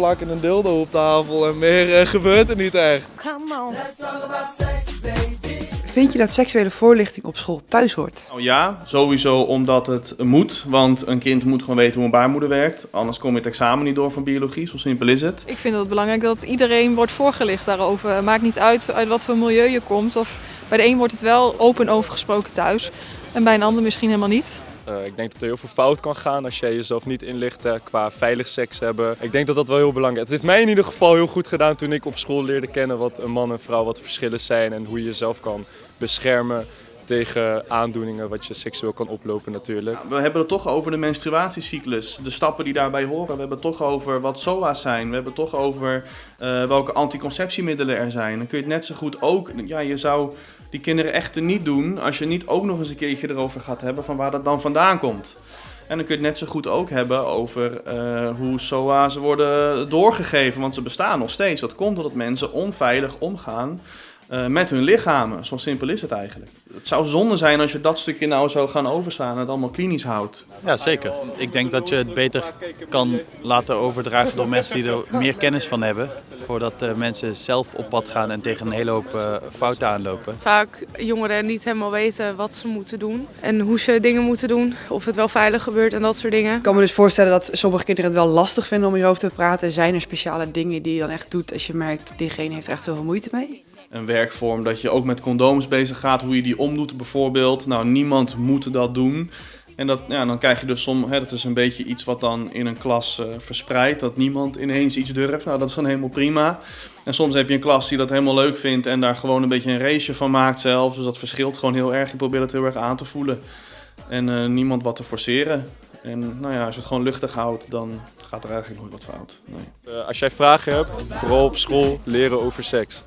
plak en een dildo op tafel en meer gebeurt er niet echt. Come on. Vind je dat seksuele voorlichting op school thuis hoort? Nou ja, sowieso omdat het moet. Want een kind moet gewoon weten hoe een baarmoeder werkt. Anders kom je het examen niet door van biologie, zo simpel is het. Ik vind het belangrijk dat iedereen wordt voorgelicht daarover. Maakt niet uit uit wat voor milieu je komt. Of bij de een wordt het wel open over gesproken thuis en bij een ander misschien helemaal niet. Ik denk dat er heel veel fout kan gaan als jij jezelf niet inlicht qua veilig seks hebben. Ik denk dat dat wel heel belangrijk is. Het heeft mij in ieder geval heel goed gedaan toen ik op school leerde kennen wat een man en vrouw, wat de verschillen zijn en hoe je jezelf kan beschermen tegen aandoeningen wat je seksueel kan oplopen natuurlijk. We hebben het toch over de menstruatiecyclus, de stappen die daarbij horen. We hebben het toch over wat SOA's zijn. We hebben het toch over welke anticonceptiemiddelen er zijn. Dan kun je het net zo goed ook... Ja, je zou die kinderen echt niet doen als je niet ook nog eens een keertje erover gaat hebben van waar dat dan vandaan komt. En dan kun je het net zo goed ook hebben over hoe SOA's worden doorgegeven, want ze bestaan nog steeds. Dat komt omdat mensen onveilig omgaan met hun lichamen. Zo simpel is het eigenlijk. Het zou zonde zijn als je dat stukje nou zou gaan overslaan en het allemaal klinisch houdt. Ja, zeker. Ik denk dat je het beter kan laten overdragen door mensen die er meer kennis van hebben. Voordat mensen zelf op pad gaan en tegen een hele hoop fouten aanlopen. Vaak jongeren niet helemaal weten wat ze moeten doen en hoe ze dingen moeten doen. Of het wel veilig gebeurt en dat soort dingen. Ik kan me dus voorstellen dat sommige kinderen het wel lastig vinden om hierover te praten. Zijn er speciale dingen die je dan echt doet als je merkt, diegene heeft er echt zoveel moeite mee? Een werkvorm dat je ook met condooms bezig gaat, hoe je die omdoet bijvoorbeeld. Nou, niemand moet dat doen. En dat, ja, dan krijg je dus soms, hè, dat is een beetje iets wat dan in een klas verspreidt, dat niemand ineens iets durft. Nou, dat is dan helemaal prima. En soms heb je een klas die dat helemaal leuk vindt en daar gewoon een beetje een raceje van maakt zelf. Dus dat verschilt gewoon heel erg. Je probeert het heel erg aan te voelen en niemand wat te forceren. En nou ja, als je het gewoon luchtig houdt, dan gaat er eigenlijk nooit wat fout. Nee. Als jij vragen hebt, vooral op school leren over seks.